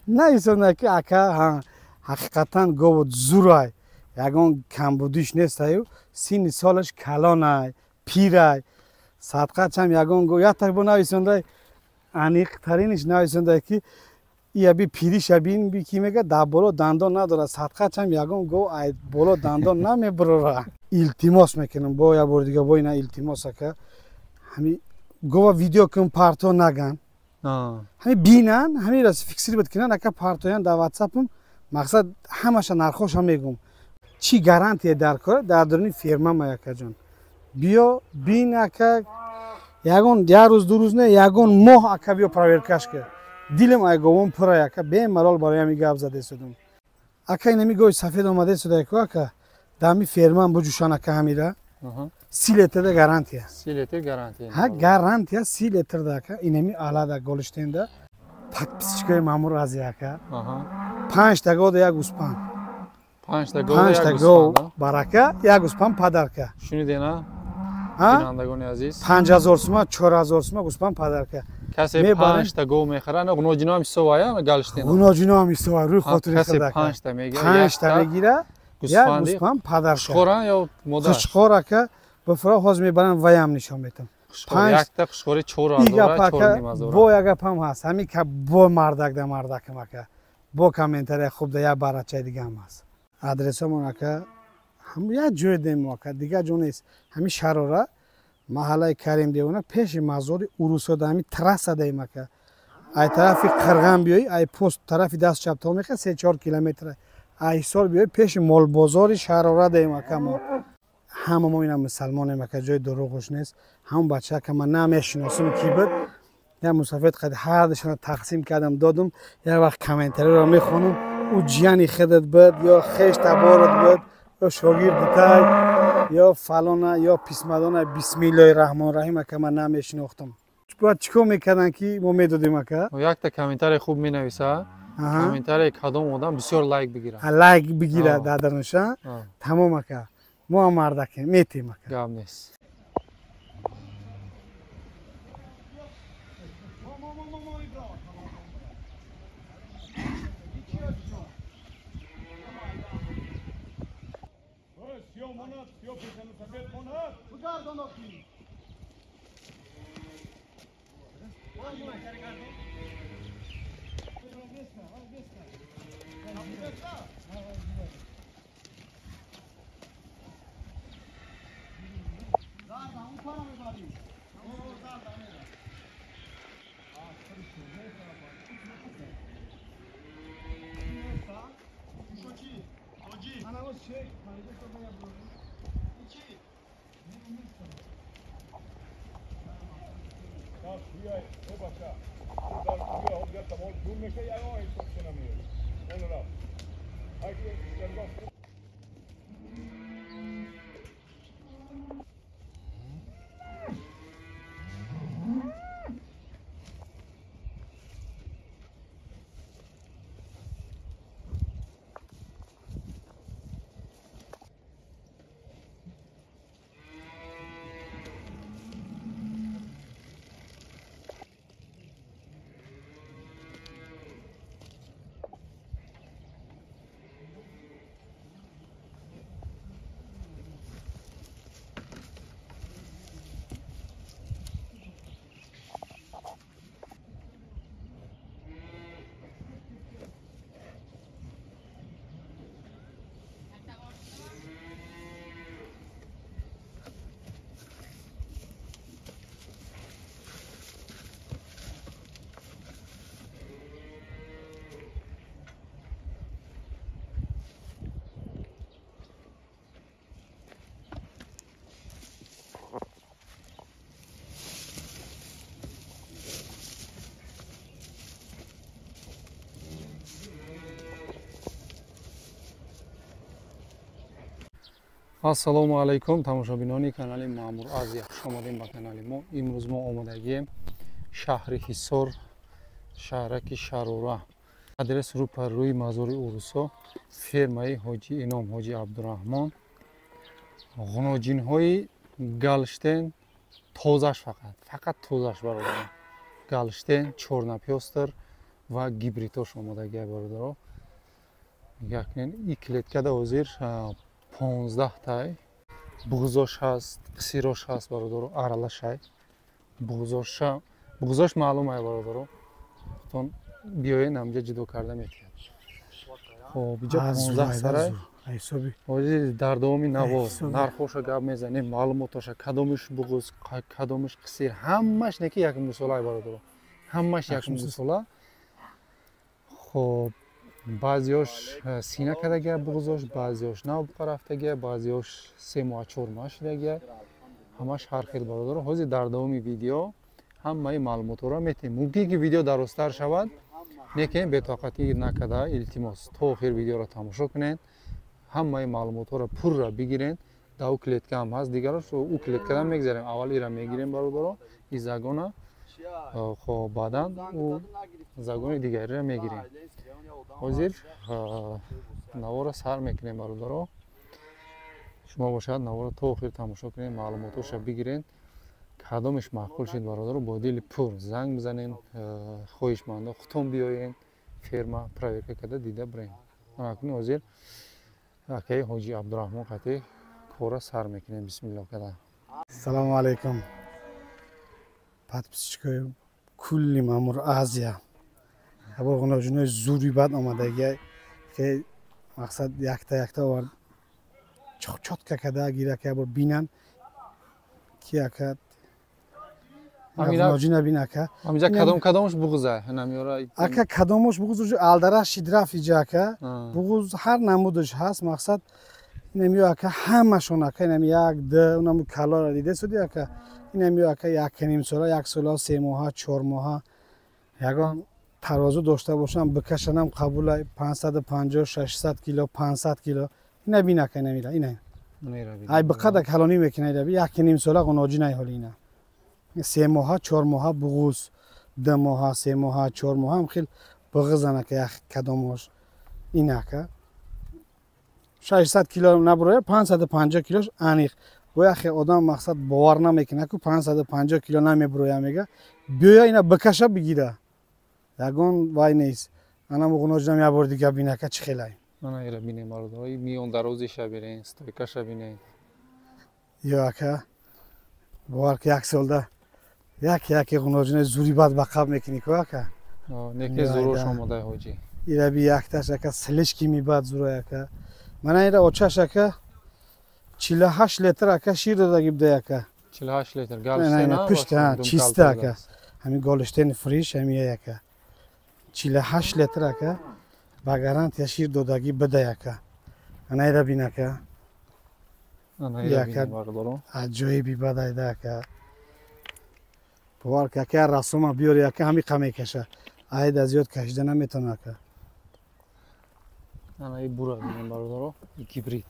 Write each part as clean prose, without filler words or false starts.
Нависонда ки ака ҳақиқатан говот зурай, ягон камбудиш нестаю, синни солаш калонай, пирай, садқачам ягон го як бо нависондай, аниқтариниш нависондай ки ияби пириша бин би ки мега дар боло дандон надорад, садқачам ягон го ай боло дандон намебурора. Илтимос мекунам бо як бори дига, бо ина илтимос ака, ҳами гова видео кун парто наган, ҳами бинан, ҳамира фиксир бит кунан ака, партоян дар ватсапам, мақсад ҳамаша нархоша мегум, чӣ гарантия дар кор дар дуруни фермама акаҷон, биё бин ака, ягон як рӯз ду рӯз не, ягон моҳ ака биё проверкаш кар. Дилам ай говон пурай ака, бемалол барои ҳами гап задесудум ака. Инами гови сафед омадесуда ку ака, дар ҳами фермам буҷӯшан ака, ҳамира 30 литрда гарантия. 30 литр гарантия. Ҳа, гарантия 30 литрда ака, инами алада Голштейнда подписчикои Маъмур Ази ака. 5 та года як гӯспанд. 5 та гов. 5 та гов барака, як гӯспанд подарка. Шунидена, бинандагони азиз. 5000 сума, 4000 сума гӯспанд подарка. Касе 5 та гов мехара, ғуноҷино ҳам ҳисобая Голштейн. Ғуноҷино ҳам ҳисоба рӯи хотири Касе 5 та мегира. 5 та мегира, як гӯспанд подарка. Хушхора ё модар? Хушхор ака, бифро ҳозир мебарам, ваям нишон метам. Якта хушхори 4000. Бо як гапам ҳаст, ҳами ка бо мардак да мардакам ака, бо комментария хуб да як барачаи дигаам ҳаст. Адресамон ака як ҷой демо ака, дигар ҷо нест. Ҳами Шарора, маҳаллаи Карим Девона, пеши мазори урусода, ҳами трасса даем ака. Ай тарафи Қирған биёй, ай пост тарафи даст чап то меха 3-4 километр, ай Ҳисор биёй, пеши молбозори Шарора даем ака. Мо ҳама мо ина мусалмонем ака, ҷои дурӯғуш нест. Ҳамон бача ака ман намешиносум ки буд, як мусафед қад ҳардашона тақсим кардам додум. Як вақт комментариро мехонум, ӯ ҷияни худат буд ё хеш таборат буд ё шогирдитай ё фалона ё писмадона. Бисмиллоҳи раҳмони раҳим ака, ман намешинохтам, бояд чӣ кор мекардам ки мо медодем ака? Якта комментарий хуб менависа, комментарий кадом одам бисёр лайк бигирад. Лайк бигирад даданаша, тамом ака, мо ҳам мардакем, метем ака. Гап нест. Ассалому алайкум, тамошобинони канали Маъмур Азия, хуш омадем ба канали мо. Имрӯз мо омадагием шаҳри Ҳисор, шаҳраки Шарора, адрес рӯпарӯи мазори урусо, фермаи ҳоҷи Ином, ҳоҷи Абдураҳмон. Ғуноҷинҳои Голштейн тозаш, фақат фақат тозаш бародарон, Голштейн чёрнопёстр. Ва гибридош омодагия, бародаро. Нигоҳ кунед, и клеткада ҳозир 15 тай буғзош ҳаст, қисирош ҳаст, бародаро, аралашай. Буғзош маълум ай, бародаро. Худтон биёен, ҳамҷа ҷудо карда метиҳад. Хоб, иҷа 15 сарай. Ҳозир дар давоми наво нархоша гап мезанем, маълумотоша, кадомиш буғуз, кадомиш қисир, ҳамаш неки якумдусола ай, бародаро. Ҳамаш якумдусола. Хоб, баъзеош сина кардагия буғузош, баъзеош нав буқа рафтагия, баъзеош 3 моҳ, 4 моҳ шидагия. Ҳамаш ҳар хел, бародаро. Ҳозир дар давоми видео ҳамаи маълумотҳоро метиҳем. Мумкин ки видео дарозтар шавад, лекин бетоқатӣ накарда, илтимос, то охир видеоро тамошо кунед, ҳамаи маълумотҳоро пурра бигиред. Дар ӯ клетка ҳам ҳаст, дигарош ӯ клеткада мегзарем. Аввал ира мегирем, бародаро, и загона. Хоб, баъдан ӯ загони дигариро мегирем. Ҳозир наворо сар мекунем, бародаро. Шумо бошад, наворо то охир тамошо кунед, маълумотҳоша бигиред. Кадомеш маъқул шуд, бародаро, бо дили пур занг бизанед. Хоҳишмандо, худтон биёен ферма, проверка карда, дида бирен. Акнун ҳозир акаи Ҳоҷи Абдураҳмон қатӣ кора сар мекунем, бисмилло када. Салому алайкум, подписчикои кулли Маъмур Азия. Ябор ғуноҷинои зури бад омадагия, ки мақсад якта якта овард, чётко када гира, ки ябор бинан, ки ака ғуноҷина бин, ака. Ҳамиҷа кадом кадомаш буғуза? Ака, кадомош буғуз, алдараш шидраф иҷа, ака. Буғуз ҳар намудаш ҳаст. Мақсад, инамиё, ака, ҳамашон, ака, инами як д унаму калора диде суди, ака. Инамиё, ака, 1,5 сола, 1 сола, 3 моҳа, 4 моҳа. Ягон тарозу дошта бошам, бикашанам, қабулай. 550, 600 кило, 500 кило. Ина бин, ака, инамира, ина ай биқада калонӣ мекунад. 1,5 сола ғуноҷинай ҳоли ина 3 моҳа, 4 моҳа буғуз, 2 моҳа, 3 моҳа, 4 моҳа ҳам хел буғизан, ака. Як кадомош ин, ака, 600 кило набуроя, 550 килош аниқ. Бо яхе одам, мақсад, бовар намекунад ку 550 кило намебуроя, мега. Биёя, ина бикаша, бигира, ягон вай нест. Анам ғуноҷинам як бори дига бин, ака, чӣ хелай. Ана ира бинем, бародаро, миён дарозиша бинем, стойкаша бинем. Ё, ака, бовар ки, як солда як яке ғуноҷинаи зури бад ба қаб мекунӣ ку, ака. Неке зурош омодай, ҳоҷӣ. Ира би, якташ, ака, слишком бад зурой, ака. Мана ира очаш, ака, 48 литр, ака, шир додаги буда, ака. 48 литр? Пушт чиста, ака, ҳамин голштейн фриш ҳамия, ака, 48 литр, ака, ба гарантия шир додагӣ буда, ака. Ана ира бин, ака, аҷоиби бадайда, ака. Бовар ки, ака, расома биёри, ака, ҳамиқа мекаша, айда зиёд кашида наметавона, ака. Ана и бура бинем, бародаро, и гибрид,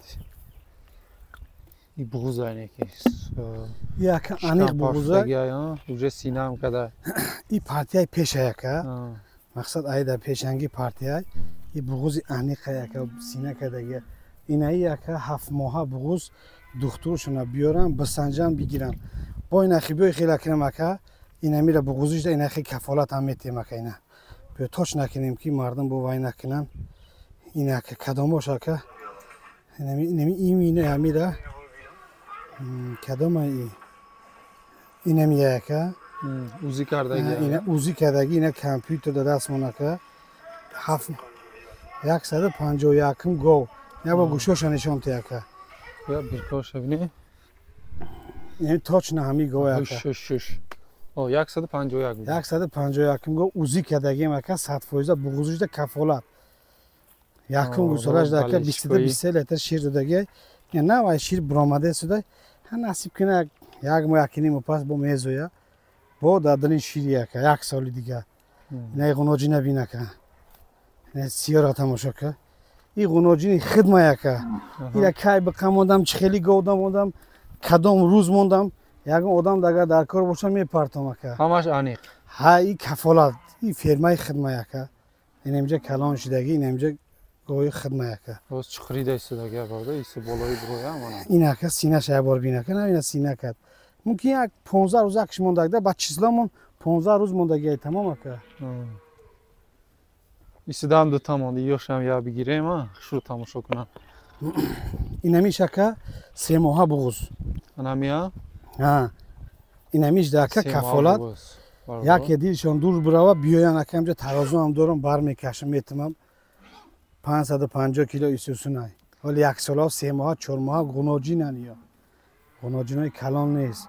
и буғуза неки. И, ака, аниқ буғуза. Уже синаам када. И партияи пеша, ака. Мақсад, айда пешанги партияй и буғузи аниқа, ака, сина кадаги. Инаи, ака, 7 моҳа буғуз. Духтуршона биёрам, бисанҷам, бигирам. Бо инахи биёй, хела кунам, ака, инамира буғузишда, инахи кафолат ҳам метиҳем, ака. Ина биё, точ накунем, ки мардум бо вай накунанд. Ин, ака, кадомош, ака? Инами имина ҳамира кадома? Инами, ака. Узи кардаги. Ина узи кардаги, ина компютер да дастмон, ака. 151-ум гов. Я бо гӯшоша нишон те, ака. Я биркоша бини. Ин точно ҳами гов, ака. Шуш. О, 151. 151-ум гов, узи кардагим, ака, 100 фоиза буғузишда кафолат. Якум гӯсолаш, ака, 22, 23 литр шир додаги. На вай шир буромаде суда. Ҳа, насиб кина, як моҳ, якиним пас бо мезоя. Бо дадани шири, ака, як соли дига. Ина ғуноҷина бин, ака. Ина сиёра тамошо ка. И ғуноҷини хидма, ака. Ира кай биқа мондам, чӣ хели говда мондам, кадом рӯз мондам. Ягон одам агар дар кор боша, мепартом, ака. Ҳамаш аниқ. Ҳа, и кафолат, и фермаи хидма, ака. Инамҷа калон шидаги, инамҷа гоҳи хидма, ака. Боз чуқрида истодаги, барда, иси болои буроя мана. Ин, ака, синаша як бор бин, ака, на ина сина кард. Мумкин як 15 рӯз акш мондагда, ба числомон 15 рӯз мондагиай, тамом, ака. Исидам дута монда, ёшам я бигирем, а хушрӯ тамошо кунам. Инамиш ака 3 моҳа буғуз. Анамия? Ҳа. Инамиш да ака кафолат. Яке дилшон дур бирава, биёян ака, инҷа тарозуам дорам, бармекашам, метимам. 550 кило исусунай. Ҳоли 1 сола, 3 моҳа, 4 моҳа ғуноҷинан ё. Ғуноҷинои калон нест.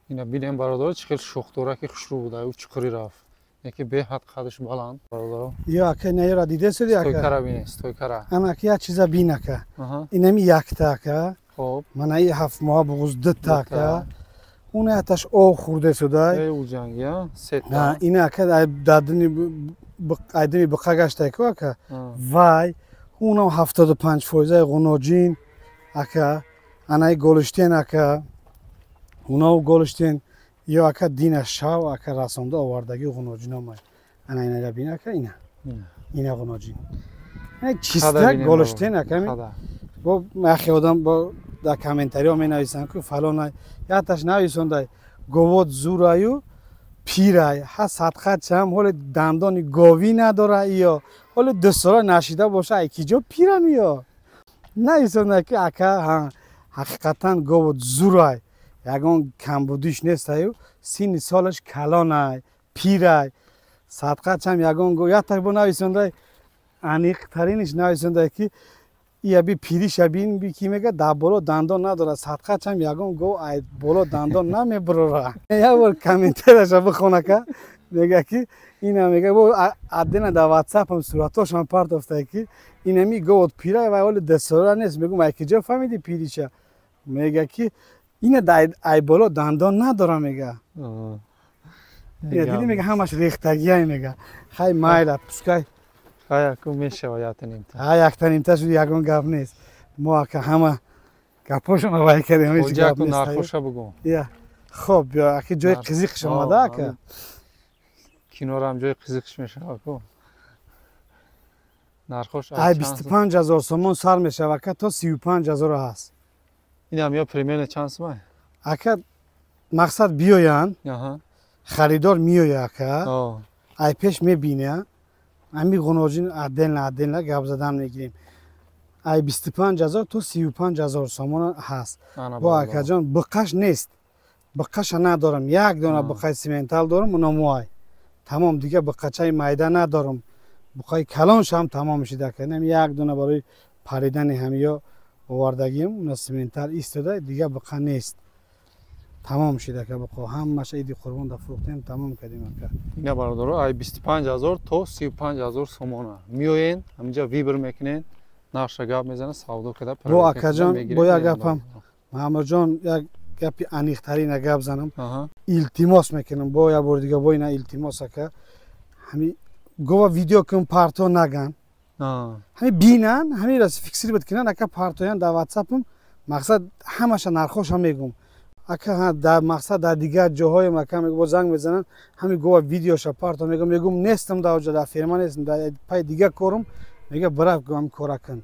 Ина бинем бародаро, чӣ хел шохдораки хушрӯ буда, ӯ чуқурӣ рафт. Яке беҳад қадаш баланд бародаро. Ё ака наёра дидесуди ака? Стойкара бинем, стойкара. Ана ака як чиза бин ака. Инами якта ака. Хоб. Мана и 7 моҳа буғуз дута ака. Уна яташ об хӯрдесудай. Э уҷанг, я? Сета. Ина ака дадини айдини буқа гаштай ку ака. Вай, унам 75% ғуноҷин ака. Анаи голиштен ака. Унав голиштен. Ё ака дина шав ака расонда овардаги ғуноҷиномай. Ана инара бин ака, ина. Ина ғуноҷин. Ина чиста голиштен ака. Бо ахи одам бо дар комментариҳо менависанд ку фалонай. Яташ нависондай говод зураю пирай. Ҳа садқа чам ҳоле дандони говӣ надора ё ҳоле 2 сола нашида боша, ай ки ҷо пиран ё. Нависондай ки ака ҳақиқатан говод зурай. Ягон камбудиш нестаю, синни солаш калонай, пирай. Садқа чам ягон го яташ бо нависондай аниқтариниш нависондай ки ия би пириша бин би ки мега дар боло дандон надорад. Садқа чам ягон го ай боло дандон намебурора. Як бор комментарияша бихон ака, мега ки ина мега бо аддена дар ватсапам суратошам партофтай ки инами говод пирай ва ҳоли 2 сола нест. Мегум ай ки ҷо фаҳмиди пириша? Мега ки ина ай боло дандон надора мега. Ина диди мега ҳамаш рехтагиай мега. Хай майла пускай. Хай аку мешава якта нимта. Ҳа якта нимта шуд, ягон гап нест. Мо ака ҳама гапошонро вай кардем, ҳеҷ гап нест. Нархоша бугу. Я. Хоб, биё аки ҷои қизиқш омада ака. Кинорам ҷои қизиқш мешава ку. Нархош ай 25000 сомон сар мешава ака, то 35000 ҳаст. Инам ё примерно чанд сомай? Ака мақсад биёянд, харидор меояд ака. Ай пеш мебина. Ами ғуноҷин отдельно отдельно гап задан мегирем. Ай 25000 то 35000 сомон ҳаст. Бо акаҷон буқаш нест. Буқаша надорам. Як дона буқаи симентал дорам, унамуай. Тамом, дига буқачаи майда надорам. Буқаи калоншам тамом шид ака. Инам як дона барои паридани ҳамиё овардагием, уна симентал истода, дига буқа нест. Тамом шид ака буқо. Ҳамаша иди қурбон да фурӯхтем, тамом кардем ака. Ина бародаро, ай 25000 то 35000 сомона. Миёен, ҳаминҷа вибр мекунен, нархша гап мезанад, савдо карда. Бо акаҷон, бо як гапам, Маҳмудҷон, як гапи аниқтарина гап занам. Илтимос мекунам, бо як бори дига бо ина илтимос ака. Ҳами гова видео кун парто наган. Ҳами бинан, ҳамира фиксир бит кунан ака, партоян дар ватсапам, мақсад ҳамаша нархоша мегум. Ака дар мақсад дар дигар ҷоҳоям ака бо занг мезананд, ҳами гова видеоша парто мегум, мегум нестам дар оҷа, дар ферма нестам, дар пай дига корум, мега бирав гам кора кун.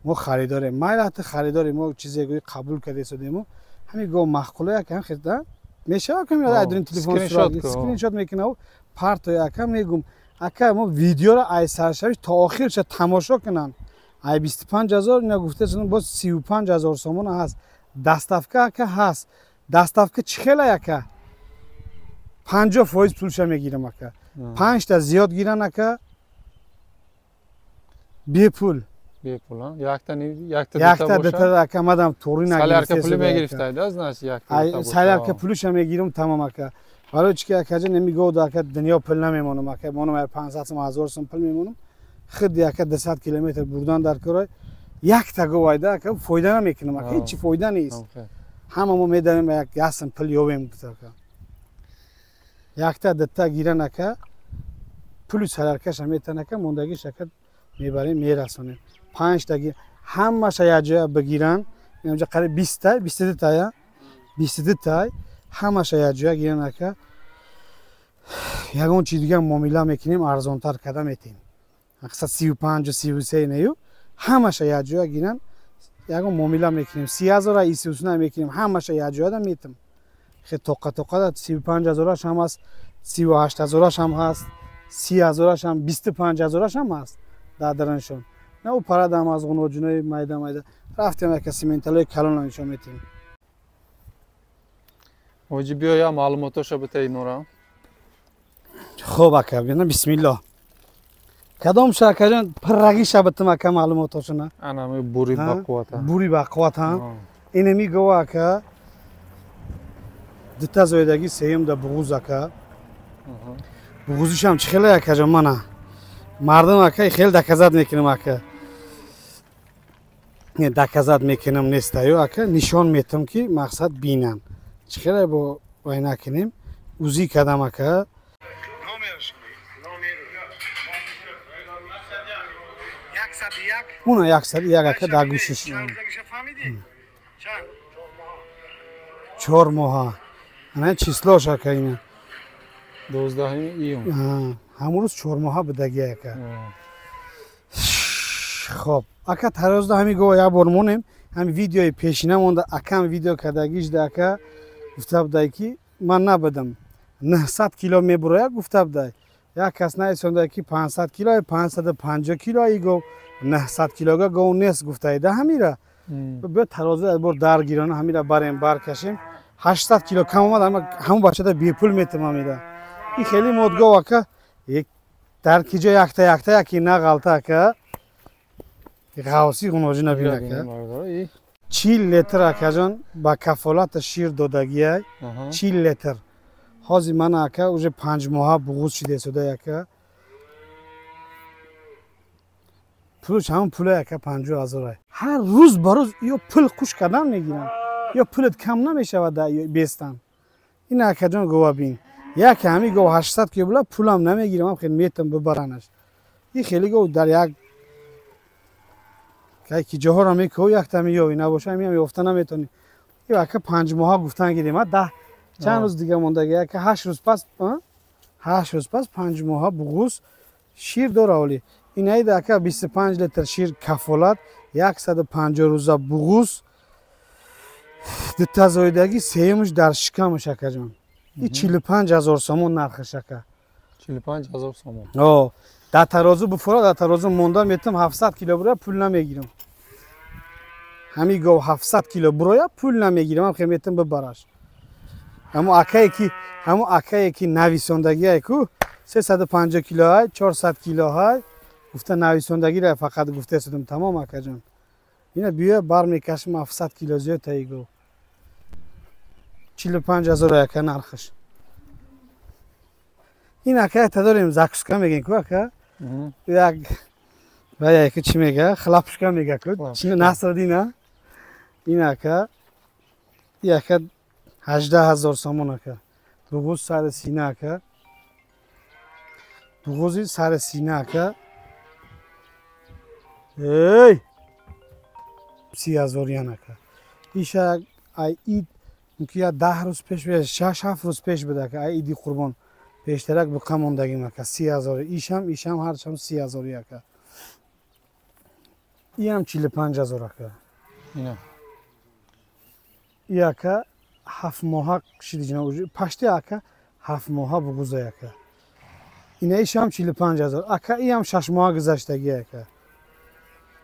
Мо харидорем, майла ҳатто харидорем, мо чизе гӯи қабул кардесодему, ҳами гова маъқулая ака, хеда мешава ака, айдурин телефон скриншот мекунав, партоя ака, мегум ака мо видеоро ай саршавиш то охирша тамошо кунанд. Ай 25000 ина гуфтесудам, боз 35000 сомона ҳаст. Доставка ака ҳаст. Доставка чӣ хелай ака? 50% пулша мегирам ака. 5та зиёд гиран ака, бепул. Бепул, а? Якта дута ака, мадам туғри нагирифта. Салярка пули мегирифтай, да, значит, якта дута боша. Салярка пулиша мегирам, тамом ака. Барои чӣ ки акаҷон намегӯд ака, дунё пул намемонам ака, монам 500 сом, 1000 сом пул мемонам. Худи ака 200 километр бурдан дар корай, якта говайда ака фоида намекунам ака, ҳеҷ фоида нест. Ҳама мо медавем як ясм пул ёбем ака. Якта дута гиран ака, пули саляркаша метан ака, мондагиш ака мебарем, мерасонем. 5та ги ҳамаша якҷоя бигиран, инҷа қариб 20та, 22 тая, 22 тай, ҳамаша якҷоя гиран ака. Ягон чи дига муомила мекунем, арзонтар карда метем. Мақсад 35 33 нею, ҳамаша якҷоя гиран, ягон муомила мекунем. 30 000 исусна мекунем, ҳамаша якҷояда метем. Хе тоқа тоқа 35 000-аш ҳам ҳаст, 38 000-аш ҳам ҳаст. 30 000-аш ҳам, 25 000-аш ҳам ҳаст дар дараншон. На, ӯ парадам аз ғуноҷунои майда майда. Рафтем, ака, сименталои калона нишон метиҳем. Ҳоҷи, биё, я маълумотоша бита инора. Хуб, ака, бина, бисмиллоҳ. Кадом ша, акаҷон, пиррагиша битим, ака, маълумотошона? Анами бури бақуввата. Бури бақувват, ҳа. Инами гова, ака, дута зоидаги, сеюм да буғуз, ака. Буғузишам чӣ хеле, акаҷон? Мана, мардум, ака, хеле доказать мекунам, ака. Не, доказать мекунам нестаю, ака, нишон метам, ки мақсад бинан. Чӣ хеле бо вай накунем. УЗИ кардам, ака. Муна 101, ака, дар гӯшиш. 4 моҳа. Ана число ш, ака, ина. 12 июн. Ҳамон рӯз 4 моҳа будаги, ака. Хоб, ака, тарозда ҳами гова як бор монем. Ҳами видеои пешина монда, акам видео кардагишда, ака, гуфта будай, ки ман набудам, 900 кило мебурояд, гуфта будай. Як кас наисонда, ки 500 кило, 550 кило и гов, 900 килога гов нест, гуфтаида. Ҳамира биё, тарозу як бор дар гирона ҳамира барем, баркашем. 800 кило кам омад, ҳамон бачада бепул метам ҳамира. И хеле модгов, ака, дар ки ҷо якта якта яки нағалта, ака, ғавси ғуноҷӣ набин, ака. 40 литр, акаҷон, ба кафолата шир додагиай, 40 литр. Ҳозир мана, ака, уже 5 моҳа буғуз шидесода, ака. Пулш ҳамон пуле, ака, 50 000. Ҳар рӯз ба рӯз ё пул қуш кардан мегирам, ё пулат кам намешавад бестан. Ин, акаҷон, гова бин. Яке ҳами гов 800 кило була, пулам намегирам, хел метам бибаранаш. И хеле гов дар як ки ҷоҳоро мекӯ, якта меёвӣ, набоша ҳамиам ёфта наметонӣ. И ака, 5 моҳа гуфтан гирем, даҳ чанд рӯз дига мондаги, ака, 8 рӯз пас, 8 рӯз пас 5 моҳа буғуз, шир дора. Оли инаида, ака, 25 литр шир кафолат, 150 рӯза буғуз, дута зоидаги, сеюмш дар шикамаш, акаҷон. И 45 000 сомон нархаш, ака. 45 000 сомон. О, дар тарозу буфура, дар тарозу монда метам, 700 кило буроя, пул намегирам. Ҳами гов 700 кило буроя, пул намегирам, ам хел метам бибараш. Ҳамо акае ки нависондагиай ку, 350 килоҳай, 400 килоҳай гуфта нависондагиро фақат гуфтасудам, тамом, акаҷон. Ина биё, бар мекашим, 700 кило зиёд таи гов. 45 000, ака, нархаш. Ин, ака, якта дорем, закуска мегем ку, ака, як ва яка чӣ мега, хлопушка мега ку, Насрадина. Ин, ака, и, ака, 18 000 сомон, ака. Дуғуз сари сина, ака, дуғузи сари сина, ака. Эй, 30 000 ян, ака. Иша ай ид мумкин я 10 рӯз пеш, 6-7 рӯз пеш буд, ака, ай иди қурбон пештарак буқа мондагим, ака, 30 000. Ишам ҳарчам 30 000, ака. Иам 45 000, ака. И, ака, 7 моҳа шидиҷина пашти, ака, 7 моҳа буғуза, ака. Инаишам 45 000, ака. Иам 6 моҳа гузаштаги, ака,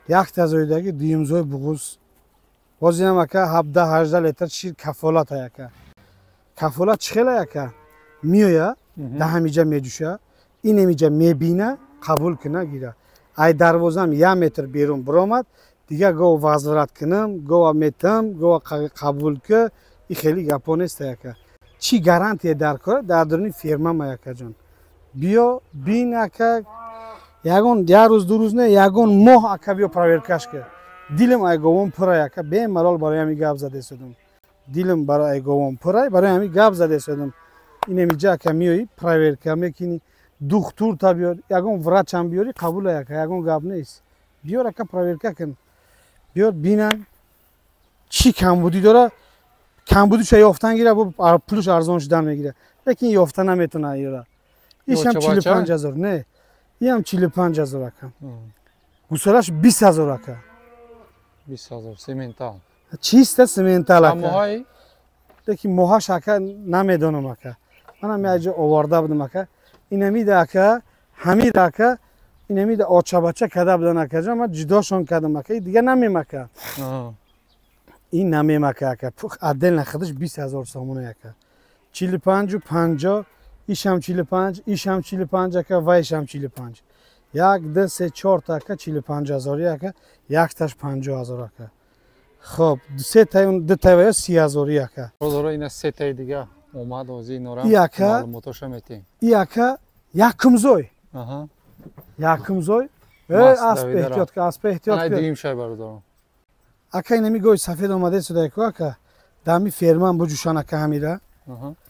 якта зоидаги, дуюмзои буғуз. Бозинам, ака, 17-18 литр шир кафолат, ака. Кафолат чӣ хела, ака? Меоя, да ҳамиҷа меҷӯша, инамиҷа мебина, қабул куна, гира. Ай дарвозам як метр берун биромад, дигар гов возврат кунам, гова метам, гова қабул ки, и хеле гапо нест, ака. Чӣ гарантия дар кора дар дуруни фермама, акаҷон? Биё, бин, ака, ягон як рӯз, 2 рӯз не, ягон моҳ, ака, биё, проверка ш кар. Дилам ай говон пурай, ака, бемалол барои ҳами гап задесудам. Дилам барои ай говон пурай, барои ҳами гап задесудам. Инамиҷа, ака, меоӣ, проверка мекунӣ, духтур та биёр, ягон врач ам биёрӣ, қабул, ака, ягон гап нест. Биёр, ака, проверка кун, биёр, бинан чӣ камбудӣ дора. Камбудиша ёфтан гира, пулш арзон шудан мегира, лекин ёфта наметона ира. Ишам 45 000, не, иам 45 000, ака. Гусалаш 20 000, ака. 20 000, сементал. Чиста сементал, ака, лекин моҳаш, ака, намедонам, ака. Манам яҷо оварда будам, ака. Инамида, ака. Ҳамира ака инамида очабача када будан акаҷон, ман ҷудошон кардам ака, дига намемака. Ин намемака ака, отдельно худаш 20 000 сомона ака. 45 50, ишам 45, ишам 45 ака, ва ишам 45. 1 2 3 4 та ака 45 000 ака, якташ 50 000 ака. Хоб, се та, ду та ва 30 000 ака. Бозоро ина се таи дига омад, ози инора маълумотоша метем. И ака якумзой. Аҳа. Якумзой. Асп эҳтиёт ка, асп эҳтиёт ка. Ай дуюм шай бародарон. Ака инами гой сафед омаде судако ака. Дами ферман буҷушан ака ҳамира.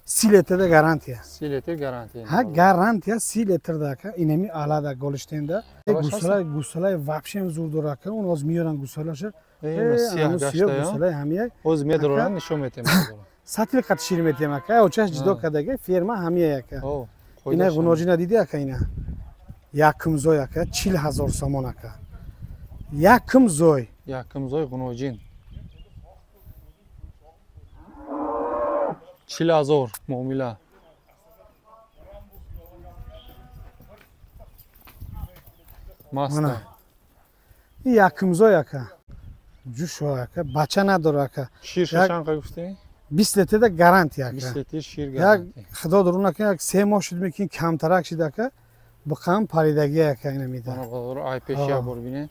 30 литрда гарантия. 30 литр гарантия. Ҳа, гарантия 30 литрда ака. Инами алада голиштенда. Гусала, гусалаи вообще зур дора ака. Он оз миёран гусалаша. Сиёҳ гусалаи ҳамия. Оз медоран нишон метем. Сатил қат шир метем ака. Очаш ҷидо кадаге ферма ҳамия ака. Ина ғуноҷина диди ака ина. Якумзой ака 40 000 сомон ака. Якумзой. Якумзой ғуноҷин. 40 000 муомила. Маста. И якумзой ака. Ҷушо ака, бача надора ака. Шир чанд гуфтӣ? 20 литрда гарантия ака. 20 литр шир гарантия. Як худо дуру накунад, як 3 моҳ шуд мекин камтарак шид ака. Бақам паридаги ака ина мида. Ана бозор ай пеш як бор бинед.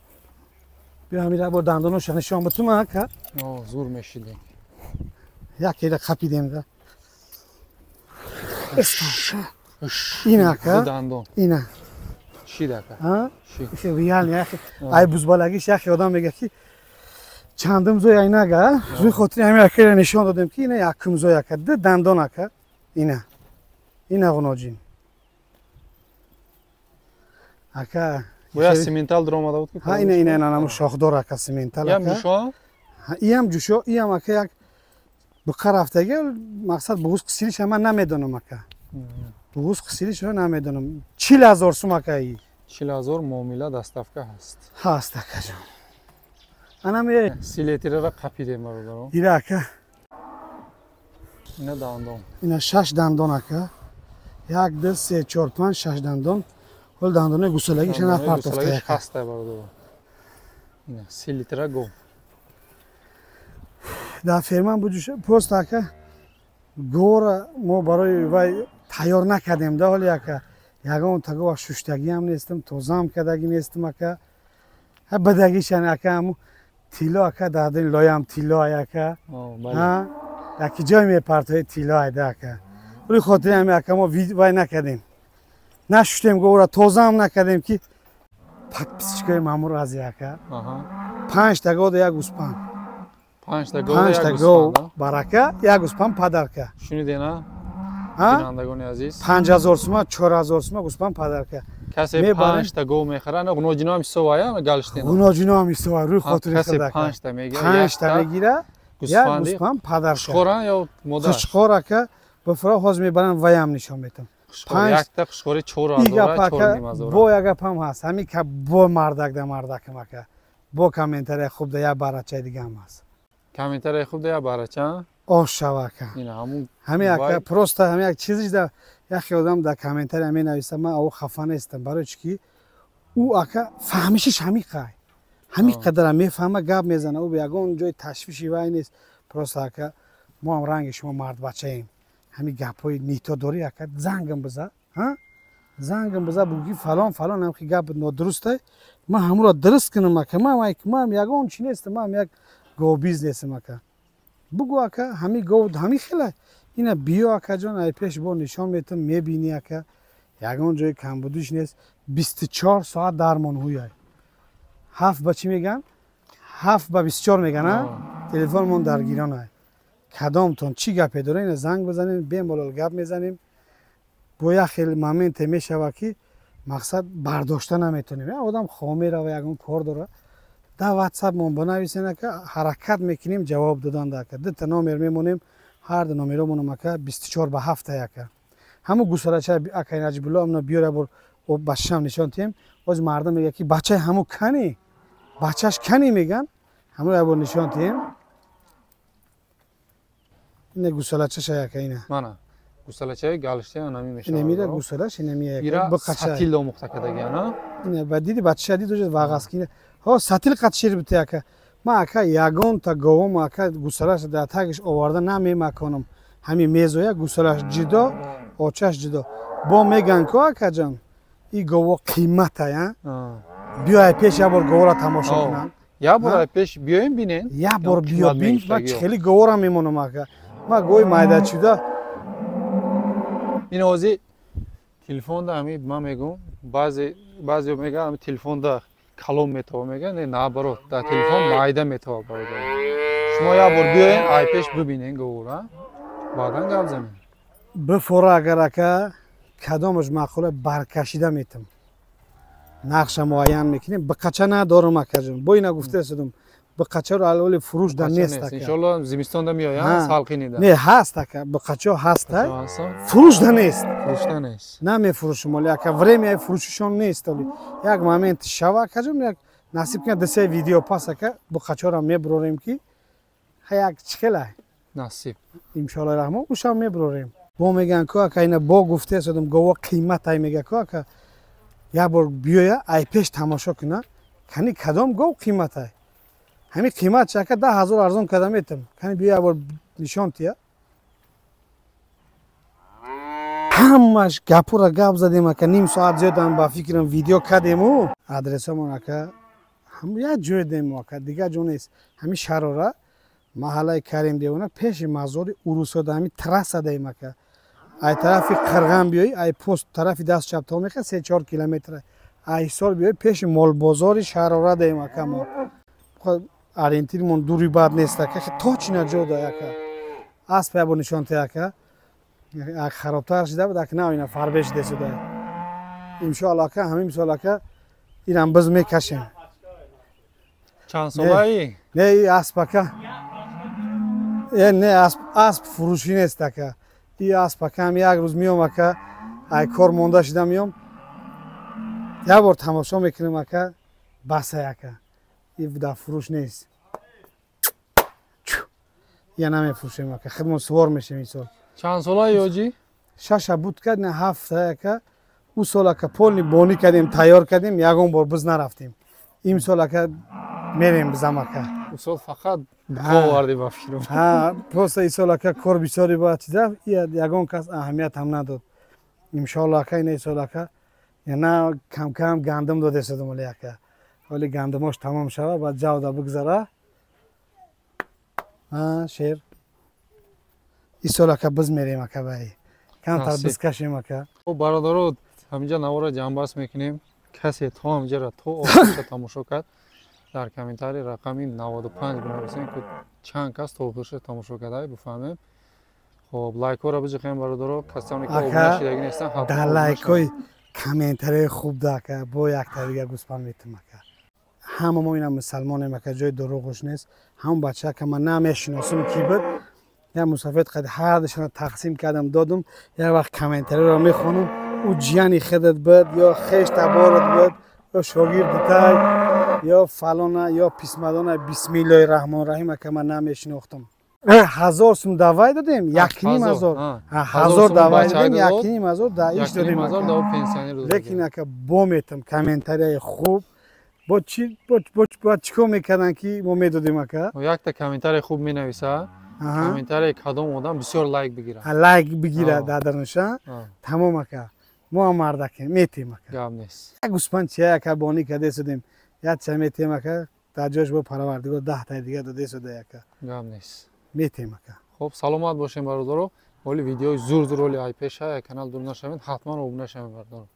Биё ҳамира бор дандоноша нишон битум ака. О, зур мешидем. Як ера қапидем да. Ина ака. Дандон. Ина. Шид ака. Ҳа? Шид. Реально яхи. Ай бузбалагиш яхи одам мега ки чандум зой айнага. Рӯи хотири ҳамин акаро нишон додем ки ина якум зой ака, ду дандон ака. Ина. Ина ғуноҷин. Ака боя сементал даромада буд ки? Ҳа, ина ина ина наму шохдор ака сементал ака. Иам ҷушо? Ҳа, иам ҷушо, иам ака як буқа рафтаги, мақсад буғуз қисилиша ман намедонам ака. Буғуз қисилишро намедонам. 40 000 сум ака и. 40 000 муомила доставка ҳаст. Ҳаст акаҷон. Анам 30 литрро қапидем бародарон. Ира ака. Ина дандон. Ина 6 дандон ака. 1 2 3 4 5 6 дандон. Ҳол дандонаи гусалагиша напартофта ака. Ҳаста бародарон. Ина 30 литра гов. Дар ферман буҷуша просто ака гора мо барои вай тайёр накардем да ҳоли ака. Ягон тагова шуштагиам нестам, тозаам кардагӣ нестам ака. Ҳа бадагишан ака ҳаму тилло ака дар дин лоям тилло ай ака. Ҳа яки ҷой мепартои тилло айда ака. Рӯи хотири ҳами ака мо вай накардем. Нашуштем гора тозаам накардем ки подписчикои Маъмур Азия ака. 5 та гов да як гӯспанд. 5 та гов барака, як гӯспанд падарка. Шунидена? Бинандагони азиз. 5000 сума, 4000 сума гӯспанд падарка. Касе 5 та гов мехарад, ғуноҷино ҳам ҳисоб ая галштена. Ғуноҷино ҳам ҳисоб рӯи хотири касе худак. 5 та мегирад, 5 та мегирад, як гӯспанд падарка. Хушхора ё модар? Хушхор ака, бифро ҳоз мебарам ваям нишон метам. Якта хушхори 4000, 4500. Бо як гапам ҳаст. Ҳамин ка бо мардак да мардакам ака. Бо комментария хуб да як барачаи дигаам ҳаст. Комментария хуб да як барача? Ош шава ака. Ина ҳамун ҳамин ака просто ҳамин як чизиш да яхе одам дар комментария менависа, ман ав хафа нестам, барои чӣ ки ӯ ака фаҳмишиш ҳамиқай. Ҳамин қадара мефаҳма, гап мезана, ӯ ягон ҷои ташвиши вай нест. Просто ака мо ҳам ранги шумо мардбачаем. Ҳамин гапҳои нито дорӣ ака, зангам биза, ҳа? Зангам биза, бугӯ ки фалон фалон ҳам ки гап нодурустай, ман ҳамуро дуруст кунам ака. Ман ягон чӣ нестам, ман як говбизнесам ака. Бугӯ ака, ҳамин гов ҳамин хела. Ина биё акаҷон, ай пеш бо нишон метам, мебинӣ ака. Ягон ҷои камбудиш нест. 24 соат дармон ҳуяй. 7 ба чӣ меган? 7 ба 24 меган, а? Телефонмон дар гирон ай. Кадомтон чӣ гапе дора, ина занг бизанем, бемалол гап мезанем. Бо як хел моменте мешава ки мақсад бардошта наметонем. Як одам хоб мерава, ягон кор дора. Да WhatsApp мон бинависен ака, ҳаракат мекунем ҷавоб додан да ака. Дута номер мемонем, ҳар ду номеромонам ака 24 ба 7 ака. Ҳамун гусалача ака Наҷибулло амно биёра бор ба шам нишон тиҳем. Боз мардум мегӯяд ки бачаи ҳамун кани, бачаш кани меган, ҳамун як бор нишон тиҳем. Ина гусалачаша ака ина. Мана. Гусалачаи галштейн ҳамин мешавад. Инамира гусалаш инами як бақача. Сатил омӯхта кардагиана. Ина ба диди бача дид уже вағаски. Ҳо сатил қат шир бите ака. Ма ака ягонта говом ака гусалаш дар тагиш оварда намемаконам. Ҳамин мезоя гусалаш ҷидо, очаш ҷидо. Бо меган ко акаҷон, и гово қимата, а? Биёй пеш як бор говора тамошо кунам. Як бор пеш биёем бинен. Як бор биё бин, ма хеле говора мемонам ака. Ма гои майдачуда. Ин ози телефонда ҳами ман мегӯм, баъзео мегӯянд ҳами телефонда калом метава, мегӯянд, не, наоборот, дар телефон майда метава бародар. Шумо як бор биёен, ай пеш бибинен говора, баъдан гап занем. Бифора агар ака кадомаш маъқула баркашида метам. Нақша муайян мекунем. Биқача надорам акаҷон. Бо ина гуфта судам. Биқачаро алволи фурӯш да нест ака. Иншоалло зимистонда меояд, салқинида. Не, ҳаст ака, биқачо ҳаст, фурӯш да нест. Фурӯшда нест. Намефурӯшем оли ака, времяи фурӯшишон нест оли. Як момент шава акаҷон, як насиб кунад десе видео пас ака, биқачоро мебурорем ки ха як чихела. Насиб. Иншоалло раҳмон, ушам мебурорем. Бо меган ко ака ина бо гуфта судам, гово қимат ай мега ко ака. Як бор биёя, ай пеш тамошо куна, кани кадом гов қимат ай. Ҳамин қимат чака 10,000 арзон карда метам. Кани биё як бор нишон тия. Ҳамаш гапура гап задем ака, ним соат зиёдам ба фикрам видео кардему. Адресамон ака ҳам як ҷой дем ака, дигар ҷо нест. Ҳамин Шарора, маҳаллаи Карим Девона, пеши мазори Урусода, ҳамин трасса дем ака. Ай тарафи Қирған биёй, ай пост тарафи даст чап то меха 3-4 километр. Ай ҳисор биёй пеши молбозори Шарора дем ака мо. Ориентирмон дури бад нест ака, точно ҷо да ака. Асп як бор нишон те ака. Як харобтар шида буд, ака на ина фарбе шида суда. Иншоалло ака, ҳамин мисол ака, инам биз мекашем. Чанд солаи? Не, и асп ака. Не, асп фурӯшӣ нест ака. И асп ака ҳам як рӯз миём ака, ай кор монда шида миём. Як бор тамошо мекунем ака, басай ака. И дар фурӯш нест. Я намефурӯшем ака, худмон сувор мешем ин сол. Чанд солаи оҷӣ? Шаша буд кард, не ҳафта ака. Ӯ сол ака полни бонӣ кардем, тайёр кардем, ягон бор биз нарафтем. Ин сол ака мерем бизам ака. Ӯ сол фақат оварди ба фикрам. Ҳа, просто ин сол ака кор бисёре бояд чиза, ягон кас аҳамият ҳам надод. Иншоалло ака ин сол ака на кам-кам гандум дода шудам оли ака. Оли гандумош тамом шава, баъд ҷавда бигзара. А, шер. Ин сол ака биз мерем ака баи. Камтар биз кашем ака. Хуб бародаро, ҳаминҷа навора ҷамъбаст мекунем. Касе то ҳаминҷаро то охирша тамошо кард, дар комментарий рақами 95 бинависем, ки чанд кас то охирша тамошо карда, бифаҳмем. Хуб, лайкҳоро биҷиқем бародаро, касоне ки обуна шидаги нестанд, ҳатман дар лайкҳои комментарияи хуб да ака, бо якта дига гӯспанд метам ака. Ҳама мо ина мусалмонем ака, ҷои дурӯғуш нест. Ҳамон бача ака ман намешиносам ки буд, як мусофир қад ҳардашона тақсим кардам додум. Як вақт комментариро мехонам, ӯ ҷияни худат буд, ё хеш таборат буд, ё шогирди тай, ё фалона, ё писмадона. Бисмиллоҳи раҳмони раҳим ака, ман намешинохтам. 1000 сум давай додем, 1,5 ҳазор. 1000 давай додем, 1,5 ҳазор да иш додем. Лекин ака бо метам комментарияи хуб. Бо чи бо чикор мекарданд ки мо медодем ака? Якта комментарияи хуб менависа, комментарияи кадом одам бисёр лайк бигирад. Лайк бигирад дадарнаша. Тамом ака. Мо ҳам мардакем, метем ака. Гап нест. Як гӯспанд чия ака бонӣ карда судем. Як ча метем ака, дар ҷояш бо парвардигор 10 таи дига дода суда ака. Гап нест. Метем ака. Хуб, саломат бошем бародаро. Оли видеои зур зур оли ай пеша, канал дур нашавед, ҳатман обуна шавед бародаро.